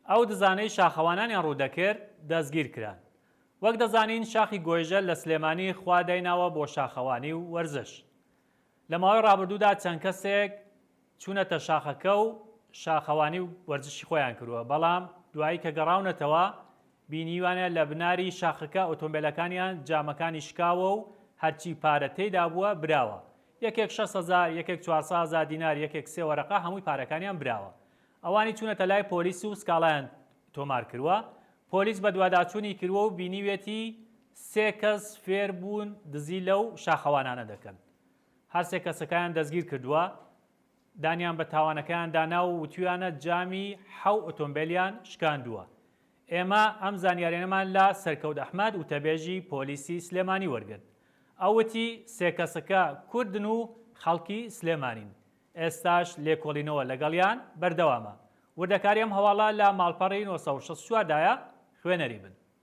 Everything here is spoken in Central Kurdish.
ئەو دزانەی شاخەوانانیان ڕوو دەکرد دەستگیر کران. وەک دەزانین شاخی گۆیژە لە سلێمانی خوا دایناوە بۆ شاخەوانی و وەرزش. لە ماوەی ڕابردوودا چەند کەسێک چوونەتە شاخەکە و شاخەوانی و وەرزشی خۆیان کردووە، بەڵام دوایی کە گەڕاونەتەوە بینیویانە لە بناری شاخەکە ئۆتۆمبێلەکانیان جامەکانی شکاوە و هەرچی پارە تێیدا بووە براوە. یەکێک 6 هەزار، یەکێک 400 هەزار دینار، یەکێک سێ وەرەقە هەمووی پارەکانیان براوە. ئەوانی چوونەتە لای پۆلیس و سکاڵایان تۆمار کرووە، پۆلیس بەدواداچوونی کرووە و بینیویەتی سێ کەس فێر بوون دزی لەو شاخەوانانە دەکەن. هەرسێ کەسەکەیان دەستگیر کردووە، دانیان بە تاوانەکەیاندا نا و وتویانە جامی حەو ئۆتۆمبێلیان شکاندووە. ئێمە ئەم زانیاریانەمان لە سەرکەوت ئەحمەد وتەبێژی پۆلیسی سلێمانی وەرگرت. ئەو وتی سێ کەسەکە کوردن و خەڵکی سلێمانین. ئێستاش لێکۆڵینەوە لەگەڵیان بەردەوامە. وردەکاری ئەم هەواڵە لە ماڵپەڕی 964 دایە، خوێنەری بن.